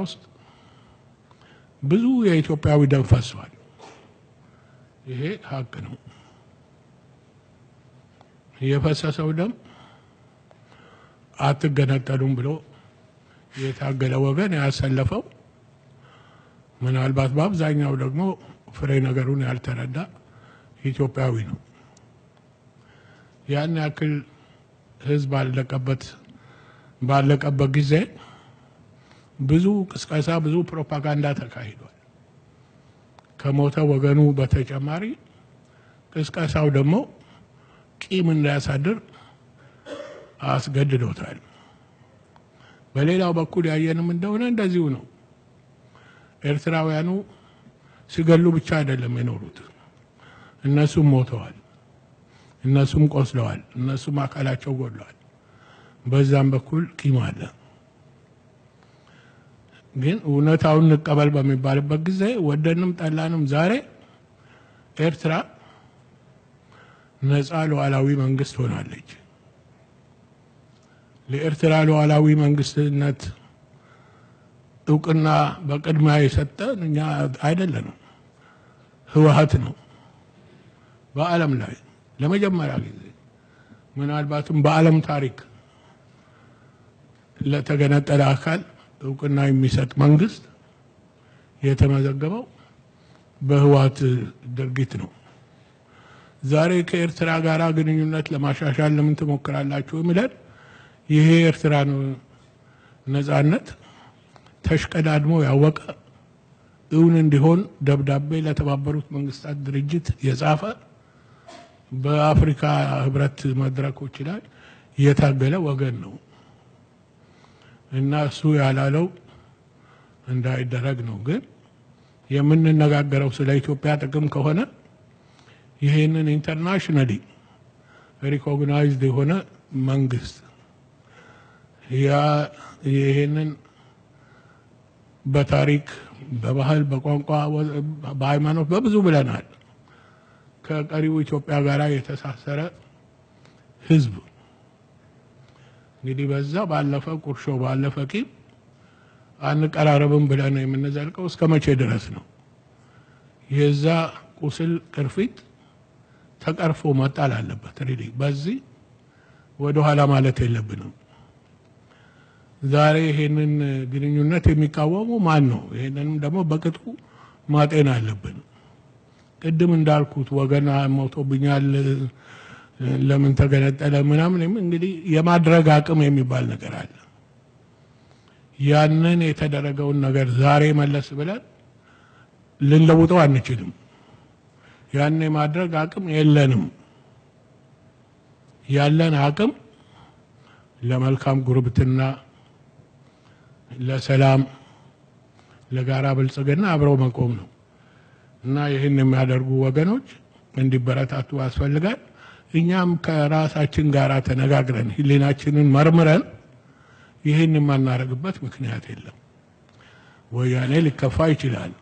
ውስጥ ብዙ የኢትዮጵያዊ ደም ፈሷል። ይሄ ሀቅ ነው። የፈሰሰው ደም አትገነጠሉም ብሎ የታገለ ወገን ያሰለፈው፣ ምናልባት በአብዛኛው ደግሞ ፍሬ ነገሩን ያልተረዳ ኢትዮጵያዊ ነው። ያን ያክል ሕዝብ ባለቀበት ጊዜ ብዙ ቅስቀሳ፣ ብዙ ፕሮፓጋንዳ ተካሂዷል። ከሞተ ወገኑ በተጨማሪ ቅስቀሳው ደግሞ ቂም እንዳያሳድር አስገድዶታል። በሌላው በኩል ያየንም እንደሆነ እንደዚሁ ነው። ኤርትራውያኑ ሲገሉ ብቻ አይደለም የኖሩት፣ እነሱም ሞተዋል፣ እነሱም ቆስለዋል፣ እነሱም አካላቸው ጎድለዋል። በዛም በኩል ቂም አለ። ግን እውነታውን እንቀበል በሚባልበት ጊዜ ወደንም ጠላንም ዛሬ ኤርትራ ነፃ ሉዓላዊ መንግስት ሆናለች። ለኤርትራ ሉዓላዊ መንግስትነት እውቅና በቅድሚያ የሰጠን እኛ አይደለንም፣ ህወሀት ነው። በዓለም ላይ ለመጀመሪያ ጊዜ፣ ምናልባትም በዓለም ታሪክ፣ ለተገነጠለ አካል እውቅና የሚሰጥ መንግስት የተመዘገበው በህወሀት ድርጊት ነው። ዛሬ ከኤርትራ ጋር ግንኙነት ለማሻሻል ለምን ትሞክራላችሁ የሚለን ይሄ የኤርትራን ነጻነት ተሽቀዳድሞ ያወቀ፣ እውን እንዲሆን ደብዳቤ ለተባበሩት መንግስታት ድርጅት የጻፈ፣ በአፍሪካ ህብረት መድረኮች ላይ የታገለ ወገን ነው እና እሱ ያላለው እንዳይደረግ ነው። ግን የምንነጋገረው ስለ ኢትዮጵያ ጥቅም ከሆነ ይህንን internationally recognized የሆነ መንግስት፣ ያ ይህንን በታሪክ፣ በባህል፣ በቋንቋ፣ በሃይማኖት፣ በብዙ ብለናል። ከቀሪው ኢትዮጵያ ጋር የተሳሰረ ህዝብ እንግዲህ በዛ ባለፈ ቁርሾ ባለፈ ቂም አንቀራረብም ብለን የምንዘልቀው እስከ መቼ ድረስ ነው? የዛ ቁስል ቅርፊት ተቀርፎ መጣል አለበት። Really በዚህ ወደ ኋላ ማለት የለብንም። ዛሬ ይሄንን ግንኙነት የሚቃወሙ ማን ነው? ይሄንንም ደግሞ በቅጡ ማጤን አለብን። ቅድም እንዳልኩት ወገን ሞቶብኛል፣ ለምን ተገነጠለ ምናምን፣ እንግዲህ የማድረግ አቅም የሚባል ነገር አለ። ያንን የተደረገውን ነገር ዛሬ መለስ ብለን ልንለውጠው አንችልም። ያን የማድረግ አቅም የለንም። ያለን አቅም ለመልካም ጉርብትና፣ ለሰላም፣ ለጋራ ብልጽግና አብረው መቆም ነው እና ይህን የሚያደርጉ ወገኖች እንዲበረታቱ ያስፈልጋል። እኛም ከራሳችን ጋር ተነጋግረን ሕሊናችንን መርምረን ይህን የማናደርግበት ምክንያት የለም። ወያኔ ሊከፋ ይችላል።